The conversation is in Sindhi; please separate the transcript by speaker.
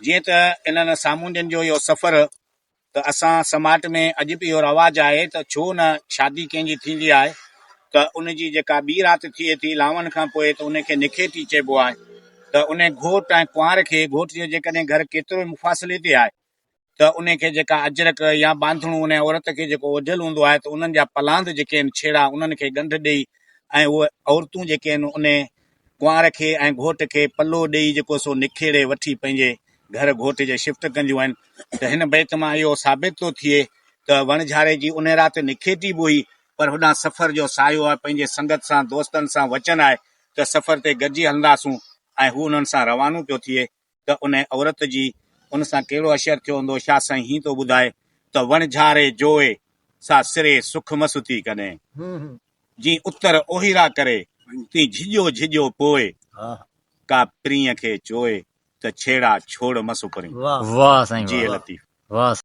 Speaker 1: جيئن ته انهن سامونڊين جو اهو سفر ته اسان سماٽ ۾ اڄ به اهو رواج آهي ته ڇو نه شادي ڪنهن جي ٿيندي آهي ته ان جي جيڪا ٻي رات ٿئي ٿي لاون کان پوء ته ان کي نکيٽي چئبو آهي ته ان گهوٽ ۽ ڪنوار کي گهوٽ جو جيڪڏهن گهر ڪيترو ئي مفاصلي تي آهي ته ان کي جيڪا اجرڪ يا ٻانڌڻو ان عورت کي جيڪو اوڍيل هوندو آهي ته انهن جا پلاند جيڪي آهن ڇيڙا انهن کي ڳنڍ ڏئي ۽ اهي عورتون جيڪي آهن ان ڪنوار کي ۽ گهوٽ کي پلو ڏيئي جيڪو سو نکيڙي وٺي پنهنجي گهر گهوٽ جي شفٽ ڪنديون آهن ته هن بيت مان اهو ثابت ٿو ٿئي ته وڻجهاري جي ان رات نکيٽي به هئي پر هوڏانهن سفر جو سايو آهي پنهنجي سنگت سان دوستن سان وچن آهي ته سفر تي گڏجي هلنداسون ۽ هو انهن سان روانو پيو ٿئي ته ان عورت جي ان سان ڪهڙو حشر ٿيو هوندو شاهه سائين هين ٿو ٻڌائي ته وڻجهاري جوئي سا سري سک م ستي ڪڏهن جين اتر اوهيرا ڪري تين جهڄيو جهڄيو پوء ڪا پرينء کي چوئي ته ڇيڙا ڇوڙ م سپرين
Speaker 2: واه سائين
Speaker 1: جيئي
Speaker 2: واه
Speaker 1: لطيف.
Speaker 2: واه.